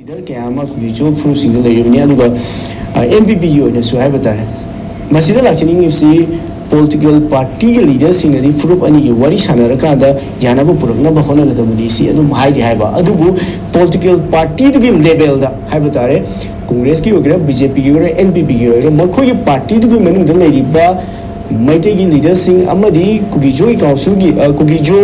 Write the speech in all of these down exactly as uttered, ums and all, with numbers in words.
Leader ꯀꯌꯥ ꯑꯃ ꯀꯨꯀꯤ ꯖꯣ ꯐꯨꯔꯨꯞꯁꯤꯡꯗ ꯂꯩꯔꯤꯕꯅꯤ꯫ ꯑꯗꯨꯒ ꯑꯦꯟ ꯄꯤ ꯄꯤꯒꯤ ꯑꯣꯏꯅꯁꯨ ꯍꯥꯏꯕ ꯇꯥꯔꯦ, ꯃꯁꯤꯗ ꯂꯥꯛꯆꯅꯤꯡꯉꯤꯕꯁꯤ ꯄꯣꯂꯤꯇꯤꯀꯦꯜ ꯄꯥꯔꯇꯤꯒꯤ ꯂꯤꯗꯔꯁꯤꯡꯅꯗꯤ ꯐꯨꯔꯨꯞ ꯑꯅꯤꯒꯤ ꯋꯥꯔꯤ ꯁꯥꯟꯅꯔꯀꯥꯟꯗ ꯌꯥꯅꯕ ꯄꯨꯔꯛꯅꯕ ꯍꯣꯠꯅꯒꯗꯕꯅꯤ, ꯁꯤ ꯑꯗꯨꯝ ꯍꯥꯏꯗꯤ ꯍꯥꯏꯕ꯫ ꯑꯗꯨꯕꯨ ꯄꯣꯂꯤꯇꯤꯀꯦꯜ ꯄꯥꯔꯇꯤꯗꯨꯒꯤ ꯂꯦꯚꯦꯜꯗ ꯍꯥꯏꯕ ꯇꯥꯔꯦ, ꯀꯣꯡꯒ꯭ꯔꯦꯁꯀꯤ ꯑꯣꯏꯒꯦꯔꯥ, ꯕꯤ ꯖꯦ ꯄꯤꯒꯤ ꯑꯣꯏꯒꯦꯔꯥ, ꯑꯦꯟ ꯄꯤ ꯄꯤꯒꯤ ꯑꯣꯏꯒꯦꯔꯥ, ꯃꯈꯣꯏꯒꯤ ꯄꯥꯔꯇꯤꯗꯨꯒꯤ ꯃꯅꯨꯡꯗ ꯂꯩꯔꯤꯕ ꯃꯩꯇꯩꯒꯤ ꯂꯤꯗꯔꯁꯤꯡ ꯑꯃꯗꯤ ꯀꯨꯀꯤ ꯖꯣꯒꯤ ꯀꯥꯎꯟꯁꯤꯜꯒꯤ, ꯑ, ꯀꯨꯀꯤ ꯖꯣ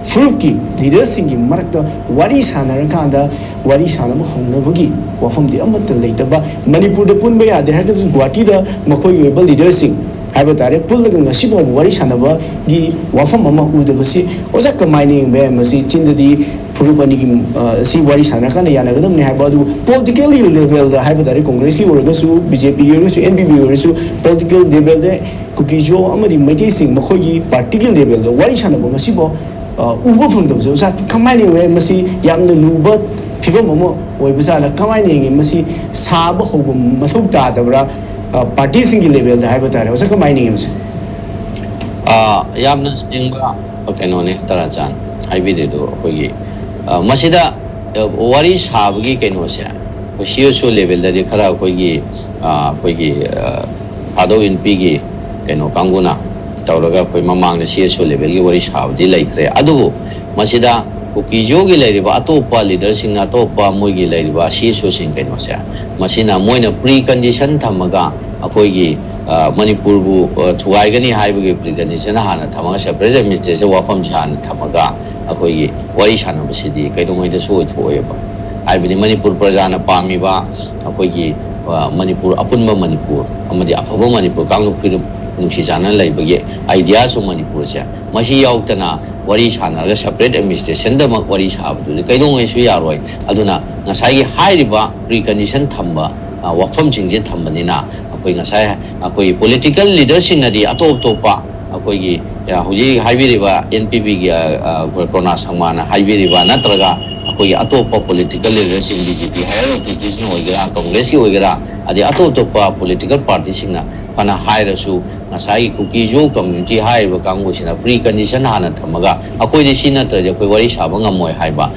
ꯐꯨꯔꯨꯞꯀꯤ ꯂꯤꯗꯔꯁꯤꯡꯒꯤ ꯃꯔꯛꯇ ꯋꯥꯔꯤ ꯁꯥꯟꯅꯔꯀꯥꯟꯗ, ꯋꯥꯔꯤ ꯁꯥꯟꯅꯕ ꯍꯧꯅꯕꯒꯤ ꯋꯥꯐꯝꯗꯤ ꯑꯃꯠꯇ ꯂꯩꯇꯕ, ꯃꯅꯤꯄꯨꯔꯗ ꯄꯨꯟꯕ ꯌꯥꯗꯦ ꯍꯥꯏꯔꯒꯁꯨ ꯒꯨꯋꯥꯍꯥꯇꯤꯗ ꯃꯈꯣꯏꯒꯤ ꯑꯣꯏꯕ ꯂꯤꯗꯔꯁꯤꯡ ꯍꯥꯏꯕ ꯇꯥꯔꯦ, ꯄꯨꯜꯂꯒ ꯉꯁꯤ ꯐꯥꯎꯕ ꯋꯥꯔꯤ ꯁꯥꯟꯅꯕꯒꯤ ꯋꯥꯐꯝ ꯑꯃ ꯎꯗꯕꯁꯤ, ꯑꯣꯖꯥ, ꯀꯃꯥꯏꯅ ꯌꯦꯡꯕ ꯌꯥꯏ? ꯃꯁꯤ ꯆꯤꯟꯗꯗꯤ ꯐꯨꯔꯨꯞ ꯑꯅꯤꯒꯤ, ꯑ, ꯑꯁꯤ ꯋꯥꯔꯤ ꯁꯥꯟꯅꯔꯀꯥꯟꯗ ꯌꯥꯅꯒꯗꯕꯅꯤ ꯍꯥꯏꯕ ꯑꯗꯨ ꯄꯣꯂꯤꯇꯤꯀꯦꯜꯒꯤ ꯂꯦꯚꯦꯜꯗ ꯍꯥꯏꯕ ꯇꯥꯔꯦ, ꯀꯣꯡꯒ꯭ꯔꯦꯁꯀꯤ ꯑꯣꯏꯔꯒꯁꯨ, ꯕꯤ ꯖꯦ ꯄꯤꯒꯤ ꯑꯣꯏꯔꯒꯁꯨ, ꯑꯦꯟ ꯄꯤ ꯄꯤ ꯑꯣꯏꯔꯒꯁꯨ, ꯄꯣꯂꯤꯇꯤꯀꯦꯜ ꯂꯦꯚꯦꯜꯗ ꯀꯨꯀꯤ ꯖꯣ ꯑꯃꯗꯤ ꯃꯩꯇꯩꯁꯤꯡ ꯃꯈꯣꯏꯒꯤ ꯄꯥꯔꯇꯤꯒꯤ ꯂꯦꯚꯦꯜꯗ ꯋꯥꯔꯤ ꯁꯥꯟꯅꯕ ꯉꯁꯤꯐꯥꯎ, ꯑ, ꯎꯕ ꯐꯪꯗꯕꯁꯦ, ꯑꯣꯖꯥ, ꯀꯃꯥꯏꯅ ꯌꯦꯡꯕ ꯌꯥꯏ? ꯃꯁꯤ ꯌꯥꯝꯅ ꯂꯨꯕ ꯐꯤꯕꯝ ꯑꯃ ꯑꯣꯏꯕꯖꯥꯠꯂ? ꯀꯃꯥꯏꯅ ꯌꯦꯡꯉꯤ? ꯃꯁꯤ ꯁꯥꯕ ꯍꯧꯕ ꯃꯊꯧ ꯇꯥꯗꯕ꯭ꯔꯥ? ꯑ, ꯄꯥꯔꯇꯤꯁꯤꯡꯒꯤ ꯂꯦꯚꯦꯜꯗ ꯍꯥꯏꯕ ꯇꯥꯔꯦ, ꯑꯣꯖꯥ, ꯀꯃꯥꯏꯅ ꯌꯦꯡꯉꯤ ꯃꯁꯤ? ꯑꯥ, ꯌꯥꯝꯅ ꯁꯦꯡꯕ ꯀꯩꯅꯣꯅꯦ ꯇꯔꯥꯆꯥꯟ ꯍꯥꯏꯕꯤꯔꯤꯗꯨ꯫ ꯑꯩꯈꯣꯏꯒꯤ, ꯑ, ꯃꯁꯤꯗ, ꯑ, ꯋꯥꯔꯤ ꯁꯥꯕꯒꯤ ꯀꯩꯅꯣꯁꯦ ꯑꯩꯈꯣꯏ ꯁꯤ ꯑꯦꯁ ꯑꯣ ꯂꯦꯚꯦꯜꯗꯗꯤ ꯈꯔ ꯑꯩꯈꯣꯏꯒꯤ, ꯑ, ꯑꯩꯈꯣꯏꯒꯤ, ꯑ, ꯊꯥꯗꯧ ꯏꯟꯄꯤꯒꯤ ꯀꯩꯅꯣ ꯀꯥꯡꯕꯨꯅ ꯇꯧꯔꯒ ꯑꯩꯈꯣꯏ ꯃꯃꯥꯡꯗ ꯁꯤ ꯑꯦꯁ ꯑꯣ ꯂꯦꯚꯦꯜꯒꯤ ꯋꯥꯔꯤ ꯁꯥꯕꯗꯤ ꯂꯩꯈ꯭ꯔꯦ꯫ ꯑꯗꯨꯕꯨ ꯃꯁꯤꯗ ꯀꯨꯀꯤꯖꯣꯒꯤ ꯂꯩꯔꯤꯕ ꯑꯇꯣꯞꯄ ꯂꯤꯗꯔꯁꯤꯡꯅ ꯑꯇꯣꯞꯄ ꯃꯣꯏꯒꯤ ꯂꯩꯔꯤꯕ ꯁꯤ ꯑꯦꯁ ꯑꯣꯁꯤꯡ ꯀꯩꯅꯣꯁꯦ, ꯃꯁꯤꯅ ꯃꯣꯏꯅ ꯄ꯭ꯔꯤ ꯀꯟꯗꯤꯁꯟ ꯊꯝꯃꯒ ꯑꯩꯈꯣꯏꯒꯤ, ꯑ, ꯃꯅꯤꯄꯨꯔꯕꯨ, ꯑ, ꯊꯨꯒꯥꯏꯒꯅꯤ ꯍꯥꯏꯕꯒꯤ ꯄ꯭ꯔꯤ ꯀꯟꯗꯤꯁꯟ ꯍꯥꯟꯅ ꯊꯝꯃꯒ, ꯁꯦꯄꯔꯦꯠ ꯑꯦꯗꯃꯤꯅꯤꯁꯇ꯭ꯔꯦꯁꯟ ꯋꯥꯐꯝꯁꯤ ꯍꯥꯟꯅ ꯊꯝꯃꯒ ꯑꯩꯈꯣꯏꯒꯤ ꯋꯥꯔꯤ ꯁꯥꯟꯅꯕꯁꯤꯗꯤ ꯀꯩꯗꯧꯉꯩꯗꯁꯨ ꯑꯣꯏꯊꯣꯛꯑꯣꯏꯕ꯫ ꯍꯥꯏꯕꯗꯤ ꯃꯅꯤꯄꯨꯔ ꯄ꯭ꯔꯖꯥꯅ ꯄꯥꯝꯃꯤꯕ ꯑꯩꯈꯣꯏꯒꯤ, ꯑ, ꯃꯅꯤꯄꯨꯔ, ꯑꯄꯨꯟꯕ ꯃꯅꯤꯄꯨꯔ ꯑꯃꯗꯤ ꯑꯐꯕ ꯃꯅꯤꯄꯨꯔ, ꯀꯥꯡꯂꯨꯞ ꯐꯨꯔꯨꯞ ꯅꯨꯡꯁꯤ ꯆꯥꯟꯅꯅ ꯂꯩꯕꯒꯤ ꯑꯥꯏꯗꯤꯌꯥꯁꯨ ꯃꯅꯤꯄꯨꯔꯁꯦ, ꯃꯁꯤ ꯌꯥꯎꯗꯅ ꯋꯥꯔꯤ ꯁꯥꯟꯅꯔꯒ ꯁꯦꯄꯔꯦꯠ ꯑꯦꯗꯃꯤꯅꯤꯁꯇ꯭ꯔꯦꯁꯟꯗꯃꯛ ꯋꯥꯔꯤ ꯁꯥꯕꯗꯨꯗꯤ ꯀꯩꯗꯧꯉꯩꯁꯨ ꯌꯥꯔꯣꯏ꯫ ꯑꯗꯨꯅ ꯉꯁꯥꯏꯒꯤ ꯍꯥꯏꯔꯤꯕ ꯄ꯭ꯔꯤ ꯀꯟꯗꯤꯁꯟ ꯊꯝꯕ, ꯑ, ꯋꯥꯐꯝꯁꯤꯡꯁꯦ ꯊꯝꯕꯅꯤꯅ, ꯑꯩꯈꯣꯏ ꯉꯁꯥꯏ ꯑꯩꯈꯣꯏꯒꯤ ꯄꯣꯂꯤꯇꯤꯀꯦꯜ ꯂꯤꯗꯔꯁꯤꯡꯅꯗꯤ ꯑꯇꯣꯞ ꯑꯇꯣꯞꯄ ꯑꯩꯈꯣꯏꯒꯤ, ꯑ, ꯍꯧꯖꯤꯛ ꯍꯥꯏꯕꯤꯔꯤꯕ ꯑꯦꯟ ꯄꯤ ꯄꯤꯒꯤ, ꯑ, ꯑ, ꯀꯣꯔꯣꯅꯥ ꯁꯪꯃꯥꯅ ꯍꯥꯏꯕꯤꯔꯤꯕ ꯅꯠꯇ꯭ꯔꯒ ꯑꯩꯈꯣꯏꯒꯤ ꯑꯇꯣꯞꯄ ꯄꯣꯂꯤꯇꯤꯀꯦꯜ ꯂꯤꯗꯔꯁꯤꯡ, ꯕꯤ ꯖꯦ ꯄꯤ ꯍꯥꯏꯔꯤꯕ ꯄꯥꯔꯇꯤꯁꯤꯅ ꯑꯣꯏꯒꯦꯔꯥ, ꯀꯪꯒ꯭ꯔꯦꯁꯀꯤ ꯑꯣꯏꯒꯦꯔꯥ, ꯑꯗꯩ ꯑꯇꯣꯞ ꯑꯇꯣꯞꯄ ꯄꯣꯂꯤꯇꯤꯀꯦꯜ ꯄꯥꯔꯇꯤꯁꯤꯡꯅ ꯐꯅ ꯍꯥꯏꯔꯁꯨ, ꯉꯁꯥꯏꯒꯤ ꯀꯨꯀꯤꯖꯣ ꯀꯝꯃ꯭ꯌꯨꯅꯤꯇꯤ ꯍꯥꯏꯔꯤꯕ ꯀꯥꯡꯕꯨꯁꯤꯅ ꯄ꯭ꯔꯤ ꯀꯟꯗꯤꯁꯟ ꯍꯥꯟꯅ ꯊꯝꯃꯒ, ꯑꯩꯈꯣꯏꯗꯤ ꯁꯤ ꯅꯠꯇ꯭ꯔꯗꯤ ꯑꯩꯈꯣꯏ ꯋꯥꯔꯤ ꯁꯥꯕ ꯉꯝꯃꯣꯏ ꯍꯥꯏꯕ,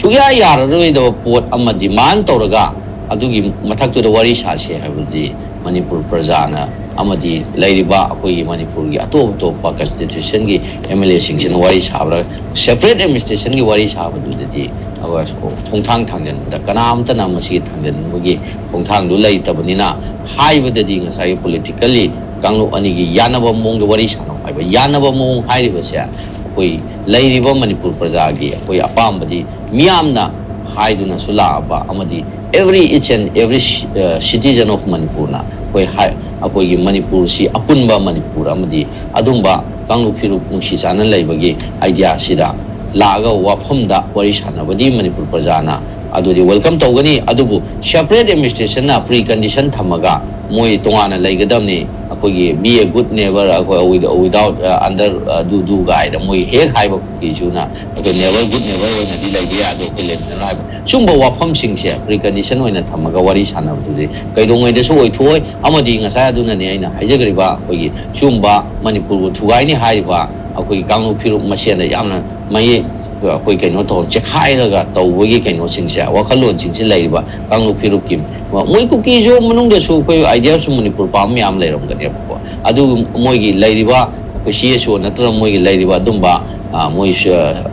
ꯁꯨꯛꯌꯥ ꯌꯥꯔꯔꯣꯏꯗꯕ ꯄꯣꯠ ꯑꯃ ꯗꯤꯃꯥꯟ ꯇꯧꯔꯒ ꯑꯗꯨꯒꯤ ꯃꯊꯛꯇꯨꯗ ꯋꯥꯔꯤ ꯁꯥꯁꯦ ꯍꯥꯏꯕꯗꯤ ꯃꯅꯤꯄꯨꯔ ꯄ꯭ꯔꯖꯥꯅ ꯑꯃꯗꯤ ꯂꯩꯔꯤꯕ ꯑꯩꯈꯣꯏꯒꯤ ꯃꯅꯤꯄꯨꯔꯒꯤ ꯑꯇꯣꯞ ꯑꯇꯣꯞꯄ ꯀꯟꯁꯇꯤꯇ꯭ꯌꯨꯁꯟꯒꯤ ꯑꯦꯝ ꯑꯦꯜ ꯑꯦꯁꯤꯡꯁꯤꯅ ꯋꯥꯔꯤ ꯁꯥꯕ꯭ꯔꯥ, ꯁꯦꯄꯔꯦꯠ ꯑꯦꯗꯃꯤꯅꯤꯁꯇ꯭ꯔꯦꯁꯟꯒꯤ ꯋꯥꯔꯤ ꯁꯥꯕꯗꯨꯗꯗꯤ ꯑꯩꯈꯣꯏ ꯈꯣꯡꯊꯥꯡ ꯊꯥꯡꯖꯤꯟꯕꯗ ꯀꯅꯥꯝꯇꯅ ꯃꯁꯤꯒꯤ ꯊꯥꯡꯖꯤꯟꯕꯒꯤ ꯈꯣꯡꯊꯥꯡꯗꯨ ꯂꯩꯇꯕꯅꯤꯅ ꯍꯥꯏꯕꯗꯗꯤ ꯉꯁꯥꯏꯒꯤ ꯄꯣꯂꯤꯇꯤꯀꯦꯜꯂꯤ ꯀꯥꯡꯂꯨꯞ ꯑꯅꯤꯒꯤ ꯌꯥꯅꯕ ꯃꯑꯣꯡꯗ ꯋꯥꯔꯤ ꯁꯥꯟꯅꯧ ꯍꯥꯏꯕ꯫ ꯌꯥꯅꯕ ꯃꯑꯣꯡ ꯍꯥꯏꯔꯤꯕꯁꯦ ꯑꯩꯈꯣꯏ ꯂꯩꯔꯤꯕ ꯃꯅꯤꯄꯨꯔ ꯄ꯭ꯔꯖꯥꯒꯤ ꯑꯩꯈꯣꯏ ꯑꯄꯥꯝꯕꯗꯤ ꯃꯤꯌꯥꯝꯅ ꯍꯥꯏꯗꯨꯅꯁꯨ ꯂꯥꯛꯑꯕ ꯑꯃꯗꯤ every each and every citizen of ꯃꯅꯤꯄꯨꯔꯅ ꯑꯩꯈꯣꯏ ꯍꯥꯏ-, ꯑꯩꯈꯣꯏꯒꯤ ꯃꯅꯤꯄꯨꯔꯁꯤ ꯑꯄꯨꯟꯕ ꯃꯅꯤꯄꯨꯔ ꯑꯃꯗꯤ ꯑꯗꯨꯝꯕ ꯀꯥꯡꯂꯨꯞ ꯐꯤꯔꯨꯞ ꯅꯨꯡꯁꯤ ꯆꯥꯟꯅ ꯂꯩꯕꯒꯤ ꯑꯥꯏꯗꯤꯌꯥꯁꯤꯗ ꯂꯥꯛꯑꯒ ꯋꯥꯐꯝꯗ ꯋꯥꯔꯤ ꯁꯥꯟꯅꯕꯗꯤ ꯃꯅꯤꯄꯨꯔ ꯄ꯭ꯔꯖꯥꯅ ꯑꯗꯨꯗꯤ ꯋꯦꯜꯀꯝ ꯇꯧꯒꯅꯤ꯫ ꯑꯗꯨꯕꯨ ꯁꯦꯄꯔꯦꯠ ꯑꯦꯗꯃꯤꯅꯤꯁꯇ꯭ꯔꯦꯁꯟꯅ ꯄ꯭ꯔꯤ ꯀꯟꯗꯤꯁꯟ ꯊꯝꯃꯒ ꯃꯣꯏ ꯇꯣꯉꯥꯟꯅ ꯂꯩꯒꯗꯕꯅꯤ, ꯑꯩꯈꯣꯏꯒꯤ be a good neighbor, ꯑꯩꯈꯣꯏ without, under, do, do guide ꯃꯣꯏ ꯍꯦꯛ ꯍꯥꯏꯕ ꯀꯨꯀꯤꯁꯨꯅ ꯑꯩꯈꯣꯏ never good neighbor ꯑꯣꯏꯅꯗꯤ ꯂꯩꯕ ꯌꯥꯏ, ꯑꯗꯣ ꯑꯩꯈꯣꯏ ꯂꯩꯃꯤꯟꯅꯔꯣꯏ ꯍꯥꯏꯕ ꯁꯨꯝꯕ ꯋꯥꯐꯝꯁꯤꯡꯁꯦ ꯄ꯭ꯔꯤ ꯀꯟꯗꯤꯁꯟ ꯑꯣꯏꯅ ꯊꯝꯃꯒ ꯋꯥꯔꯤ ꯁꯥꯟꯅꯕꯗꯨꯗꯤ ꯀꯩꯗꯧꯉꯩꯗꯁꯨ ꯑꯣꯏꯊꯣꯛꯑꯣꯏ꯫ ꯑꯃꯗꯤ ꯉꯁꯥꯏ ꯑꯗꯨꯅꯅꯦ ꯑꯩꯅ ꯍꯥꯏꯖꯈ꯭ꯔꯤꯕ ꯑꯩꯈꯣꯏꯒꯤ ꯁꯤꯒꯨꯝꯕ ꯃꯅꯤꯄꯨꯔꯕꯨ ꯊꯨꯒꯥꯏꯅꯤ ꯍꯥꯏꯔꯤꯕ ꯑꯩꯈꯣꯏꯒꯤ ꯀꯥꯡꯂꯨꯞ ꯐꯤꯔꯨꯞ ꯃꯁꯦꯟꯗ ꯌꯥꯝꯅ ꯃꯌꯦꯛ ꯑꯩꯈꯣꯏ ꯀꯩꯅꯣ ꯇꯧ ꯆꯦꯈꯥꯏꯔꯒ ꯇꯧꯕꯒꯤ ꯀꯩꯅꯣꯁꯤꯡꯁꯦ, ꯋꯥꯈꯜꯂꯣꯟꯁꯤꯡꯁꯦ ꯂꯩꯔꯤꯕ ꯀꯥꯡꯂꯨꯞ ꯐꯤꯔꯨꯞꯀꯤ ꯃꯣꯏ ꯀꯨꯀꯤꯁꯨ ꯃꯅꯨꯡꯗꯁꯨ ꯑꯩꯈꯣꯏ ꯑꯥꯏꯗꯤꯌꯥꯁꯨ ꯃꯅꯤꯄꯨꯔ ꯄꯥꯝꯕ ꯃꯌꯥꯝ ꯂꯩꯔꯝꯒꯅꯦꯕꯀꯣ꯫ ꯑꯗꯨ ꯃꯣꯏꯒꯤ ꯂꯩꯔꯤꯕ ꯑꯩꯈꯣꯏ ꯁꯤ ꯑꯦꯁ ꯑꯣ ꯅꯠꯇ꯭ꯔꯒ ꯃꯣꯏꯒꯤ ꯂꯩꯔꯤꯕ ꯑꯗꯨꯝꯕ, ꯑ, ꯃꯣꯏ ꯁ-,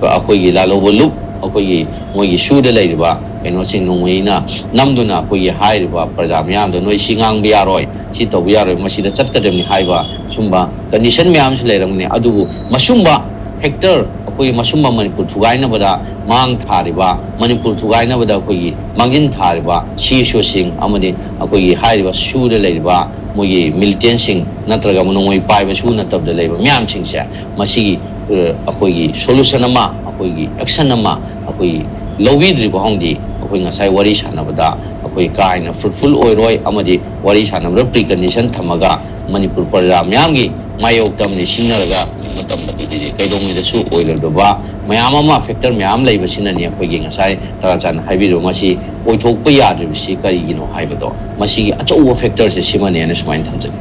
ꯑꯩꯈꯣꯏꯒꯤ ꯂꯥꯜꯍꯧꯕ ꯂꯨꯞ ꯑꯩꯈꯣꯏꯒꯤ ꯃꯣꯏꯒꯤ ꯁꯨꯗ ꯂꯩꯔꯤꯕ ꯀꯩꯅꯣꯁꯤꯡ ꯅꯣꯡꯃꯩꯅ ꯅꯝꯗꯨꯅ ꯑꯩꯈꯣꯏꯒꯤ ꯍꯥꯏꯔꯤꯕ ꯄ꯭ꯔꯖꯥ ꯃꯤꯌꯥꯝꯗ ꯅꯣꯏ ꯁꯤ ꯉꯥꯡꯕ ꯌꯥꯔꯣꯏ, ꯁꯤ ꯇꯧꯕ ꯌꯥꯔꯣꯏ, ꯃꯁꯤꯗ ꯆꯠꯀꯗꯕꯅꯤ ꯍꯥꯏꯕ ꯁꯨꯝꯕ ꯀꯟꯗꯤꯁꯟ ꯃꯌꯥꯝꯁꯨ ꯂꯩꯔꯝꯒꯅꯤ꯫ ꯑꯗꯨꯕꯨ ꯃꯁꯨꯝꯕ ꯐꯦꯛꯇꯔ, ꯑꯩꯈꯣꯏꯒꯤ ꯃꯁꯨꯝꯕ ꯃꯅꯤꯄꯨꯔ ꯊꯨꯒꯥꯏꯅꯕꯗ ꯃꯥꯡ ꯊꯥꯔꯤꯕ, ꯃꯅꯤꯄꯨꯔ ꯊꯨꯒꯥꯏꯅꯕꯗ ꯑꯩꯈꯣꯏꯒꯤ ꯃꯥꯡꯖꯤꯟ ꯊꯥꯔꯤꯕ ꯁꯤ ꯑꯦꯁ ꯑꯣꯁꯤꯡ ꯑꯃꯗꯤ ꯑꯩꯈꯣꯏꯒꯤ ꯍꯥꯏꯔꯤꯕ ꯁꯨꯗ ꯂꯩꯔꯤꯕ ꯃꯣꯏꯒꯤ ꯃꯤꯂꯤꯇꯦꯟꯁꯤꯡ ꯅꯠꯇ꯭ꯔꯒ ꯅꯣꯡꯃꯩ ꯄꯥꯏꯕ ꯁꯨ ꯅꯠꯇꯕꯗ ꯂꯩꯕ ꯃꯌꯥꯝꯁꯤꯡꯁꯦ ꯃꯁꯤꯒꯤ, ꯑ, ꯑꯩꯈꯣꯏꯒꯤ ꯁꯣꯂꯨꯁꯟ ꯑꯃ, ꯑꯩꯈꯣꯏꯒꯤ ꯑꯦꯛꯁꯟ ꯑꯃ ꯑꯩꯈꯣꯏ ꯂꯧꯕꯤꯗ꯭ꯔꯤꯕ ꯐꯥꯎꯗꯤ ꯑꯩꯈꯣꯏ ꯉꯁꯥꯏ ꯋꯥꯔꯤ ꯁꯥꯟꯅꯕꯗ ꯑꯩꯈꯣꯏ ꯀꯥ ꯍꯦꯟꯅ ꯐ꯭ꯔꯨꯠꯐꯨꯜ ꯑꯣꯏꯔꯣꯏ꯫ ꯑꯃꯗꯤ ꯋꯥꯔꯤ ꯁꯥꯟꯅꯕꯗ ꯄ꯭ꯔꯤ ꯀꯟꯗꯤꯁꯟ ꯊꯝꯃꯒ ꯃꯅꯤꯄꯨꯔ ꯄ꯭ꯔꯖꯥ ꯃꯤꯌꯥꯝꯒꯤ ꯃꯥꯌꯣꯛꯇ ꯑꯃꯗꯤ ꯁꯤꯡꯅꯔꯒ ꯃꯇꯝ ꯑꯗꯨꯗꯤ ꯀꯩꯗꯧꯉꯩꯗꯁꯨ ꯑꯣꯏꯔꯣꯏꯗꯕ ꯃꯌꯥꯝ ꯑꯃ, ꯐꯦꯛꯇꯔ ꯃꯌꯥꯝ ꯂꯩꯕꯁꯤꯅꯅꯤ ꯑꯩꯈꯣꯏꯒꯤ ꯉꯁꯥꯏ ꯇꯔꯥꯆꯥꯟꯅ ꯍꯥꯏꯕꯤꯔꯤꯕ ꯃꯁꯤ ꯑꯣꯏꯊꯣꯛꯄ ꯌꯥꯗ꯭ꯔꯤꯕꯁꯤ ꯀꯔꯤꯒꯤꯅꯣ ꯍꯥꯏꯕꯗꯣ, ꯃꯁꯤꯒꯤ ꯑꯆꯧꯕ ꯐꯦꯛꯇꯔꯁꯦ ꯁꯤꯃꯅꯦꯅ ꯁꯨꯃꯥꯏꯅ ꯊꯝꯖꯒꯦ꯫